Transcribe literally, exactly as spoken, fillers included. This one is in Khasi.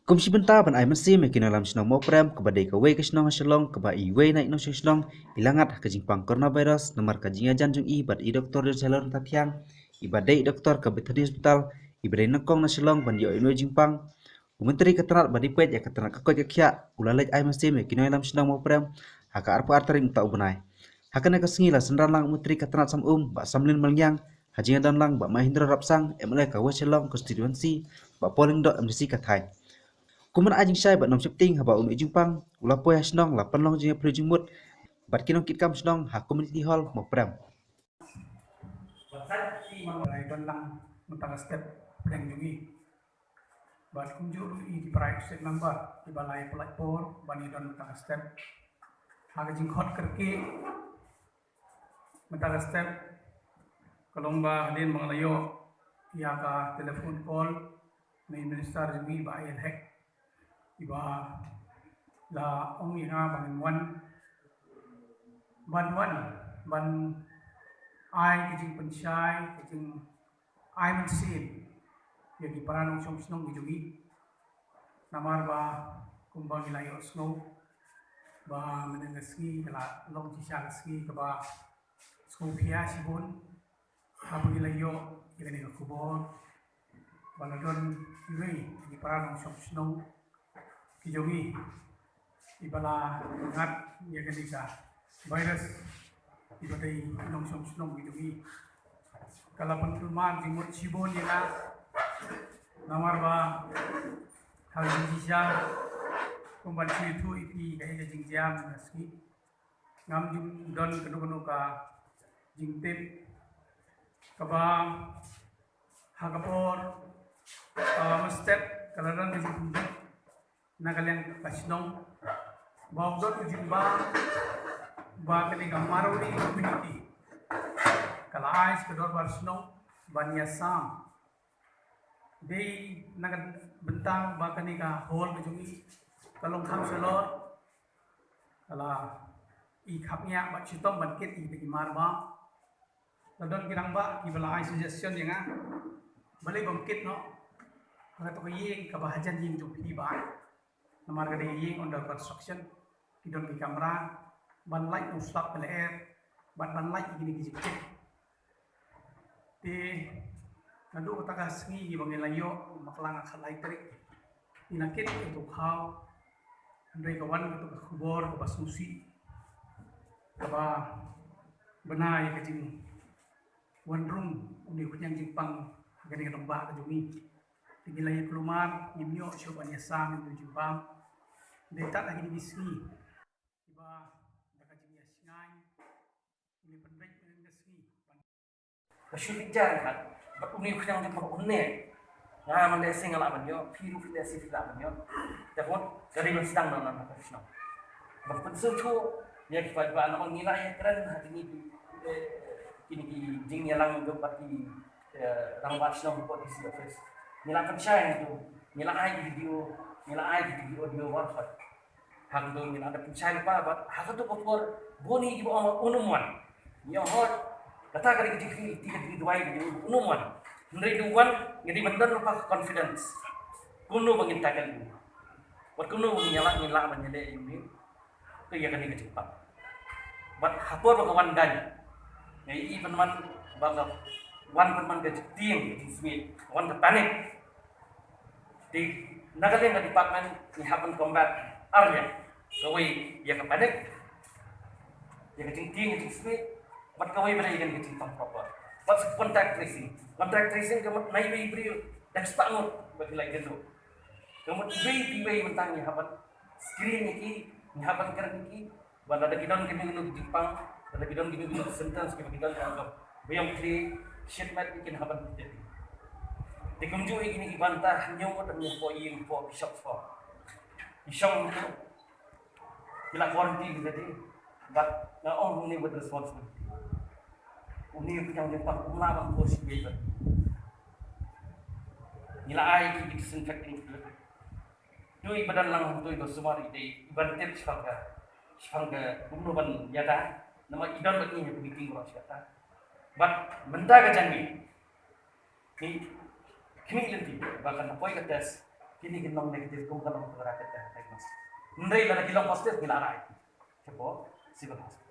Kum shi bynta ban ai mynsiem ïa ki nongïalam shnong Mawprem, kaba dei kawei ka shnong ha Shillong kaba iwei na i nongshong shnong i la ngat ha ka jingpang coronavirus, namar ka jingïajan jong i bad i doktor John Shalor Nathathiang, iba dei i doktor ka Bethany Hospital, iba dei nyngkong na Shillong ban ïoh ïa une u jingpang. U Myntri ka tnat ba dei peit ïa ka tnat ka koit ka khiah u la leit ai mynsiem ïa ki nongïalam shnong Mawprem ha ka arphew ar tarik mynta u bnai. Ha kane ka sngi la synran lang u Myntri ka tnat sam um Bah Samlin Malngiang, ha jingïadon lang Bah Mahendra Rapsang, M L A ka West Shillong Constituency, Bah Paul Lyngdoh, M D C ka Thaiñ. Kum ban ai jingshai bad nongsheptieng haba une u jingpang u la poi ha shnong, la pynlong jingïapyllew jingmut bad ki nongkitkam shnong ha Community Hall Mawprem. Bad kumjuh ruh ïa ki para executive member kiba la ïa pynlait por ban ïadon mynta ka step. Ha ka jingkhot kyrkieh mynta ka step, ka long ba hadien ba nga la ïoh ïa ka telephone call na i minister jong ngi Bah Ian Hek, iba la ong ïa nga ba ngin wan, ban wan ban ai ka jingpynshai, ka jing ai mynsiem ïa ki para nongshong shnong ki jong ngi. Namar ba kumba ngi la ïohsngew ba mynne ka sngi ka la long shisha ka sngi kaba sngewkhia shibun, haba ngi la ïoh ïa kane ka khubor ba la don iwei na ki para nongshong shnong ki jong ngi iba la ngat ïa kane ka virus, iba dei nongshong shnong ki jong ngi. Ka la pynkulmar jingmut shibun ïa nga, namar ba ha ka jingshisha kum ban shu ïathuh ïa phi kaei ka jingjia mynne ka sngi, ngam ju don kano kano ka jingtip. Kaba ha ka por, ah, mynstep ka la don ka jingpynbeit na ka liang ka shnong ba u don u jingbam ba kane ka Marwari community ka la ai sha ka dorbar shnong ban ïasam. Dei na ka bynta ba kane ka hall ka jong ngi ka long kham shalor, ka la i khapngiah bad shitom ban kit ïa ki marbam. La don ki rangbah kiba la ai suggestion ïa nga, balei bym kit noh ha kato ka ïing kaba hajan ïing jong phi bah, namar ka dei ka ïing under construction, ki don ki kamra, ban lait na u slap ka lyer bad ban lait ïa kine ki jingkit. Te naduh kata ka sngi ba ngi la ïoh, Maklang, ha ka khatlai tarik ngi la kit ïa kato ka hall, hynrei ka wan kato ka khubor kaba sngewsih, kaba bna ïa ka jingwan rung une u khñiang jingpang ha kane ka dongbah ka jong ngi. Te ngi la ïa kulmar, ngim ïoh shuh ban ïasam ïa une u jingbam. Dei tad ha kine ki sngi kiba da ka jingïashngaiñ ngi pynbeit mynne ka sngi ban Ka shu pynjah kat bad une u khñiang jingpang une. Nga man lehse nga lah ban ïoh, phi ruh phi lehse phi lah ban ïoh. Te khot ka dei ban sdang na ka shnong. Ban pynsngewthuh ïa ki paidbah namar ngi la ïakren ha kine ki, eh, kine ki jingïalang jong bad ki, eh, rangbah shnong hapoh D C office. Ngi la pynshai hangto, ngi la ai ki video, ngi la ai ki video audio baroh. Hangto ngi la dep pynshai lypa bad ha kato ka por bun hi kiba ong un ym wan. Ngi ong hooid, kata ka dei ka jingkhmih lynti, ka jingduwai ka jong u, un ym wan. Hynrei u wan, ngi dei ban don lypa ka confidence kumno ba ngin tackle u. Bad kumno ba ngin ïaleh, ngin lah ban ïaleh ïa u, ïa kane ka jingpang. Bad ha por ba ka wan dang, ngi ïohi pynban ba ka wan pynban ka jingtieng, ka jingsmit, ka wan ka panic. Te na ka liang ka department ngi hap ban combat ar liang. Kawei ïa ka panic, ïa ka jingtieng, ka jingsmit, bad kawei pat ïa ka jingpang proper. Bad sa contact tracing. Contact tracing ka mut na iwei i briew da ka spah ngut ba ki la ïakynduh. Ka mut iwei pa iwei mynta ngi hap ban screen ïa ki, ngi hap ban kren ïa ki. Bad lada ki don kino kino ki jingpang, lada ki don kino kino ki symptoms kiba ki don ka, ba ïong khlieh, shit met, kin hap ban test. Te kumjuh ïa kine ki bynta, hynñiew ngut, hynñiew hapoh ïing, hapoh ki shop, hapoh ki shop, ki la quarantine kita te. Bad nga ong hangne with responsibility. Une u khñiang jingpang um lah ban poi sha iwei pat. Ngi la ai ki disinfecting fluid. Dei ba don lang, dei ba sumar, dei ban tip shaphang ka, shaphang ka kumno ban ïada. Namar i don bad ngi ha ka meeting baroh shi katta. Bad mynta ka jingmih, ngi khmih lynti ba kan poi ka test Kine ki long negative kum ka long ka rapid test diagnosis. Hynrei lada ki long positive ki la rai shapoh civil hospital.